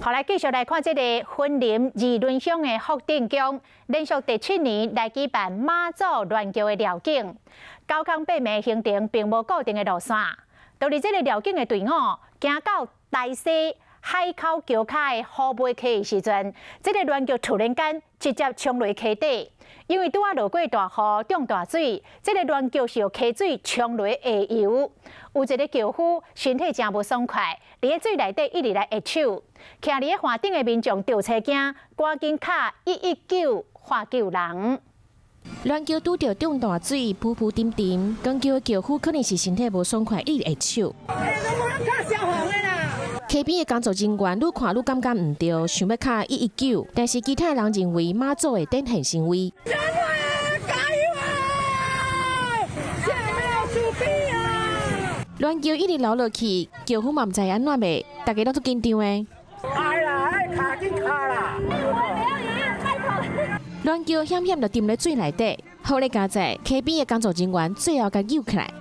好，來繼續來看這個雲林二崙鄉的福德宮，連續第七年來舉辦媽祖鸞轎的繞境。9工8暝行程並無固定的路線，到佇這個繞境的隊伍行到大溪海口橋跤的虎尾溪的時陣，這個鸞轎突然間直接衝落溪底，因為拄仔落過大雨、漲大水，這個鸞轎是予溪水沖落下游。有一個轎夫身體誠無爽快，佇咧水內底一直來揮手，徛佇咧岸頂的民眾著青驚，趕緊敲119喊救人。鸞轎拄著漲大水，浮浮沉沉，扛轎的轎夫可能是身體無爽快，一直揮手。溪邊的工作人員愈看愈感覺毋對，想欲敲119，但是其他人認為媽祖會展現神威。加油啊！下面有豬啊！鸞轎一直流落去，轎夫嘛毋知按怎袂，大家攏足緊張的。哎啦，愛敲緊敲啦！鸞轎險險就沉佇水內底，好咧佳哉，溪邊的工作人員最後共救起來。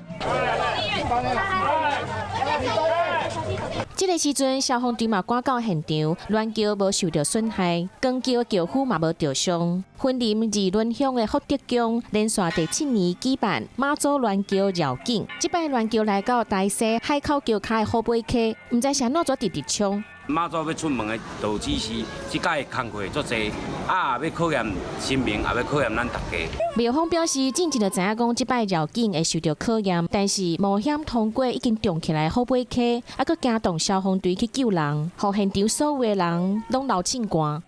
這個時陣，消防隊嘛趕到現場，鸞轎無受著損害，扛轎的轎夫嘛無著傷。雲林二崙鄉的福德宮連續第七年舉辦媽祖鸞轎繞境，這擺鸞轎來到大溪海口橋跤的虎尾溪，毋知是按怎直直衝。媽祖欲出門的道指是，這擺的工課足濟，啊，欲考驗神明，也欲考驗咱大家。廟方表示，進前就知影講這擺繞境會受著考驗，但是冒險通過已經漲起來虎尾溪，猶閣驚動消防隊去救人，予現場所有的人攏流凊汗。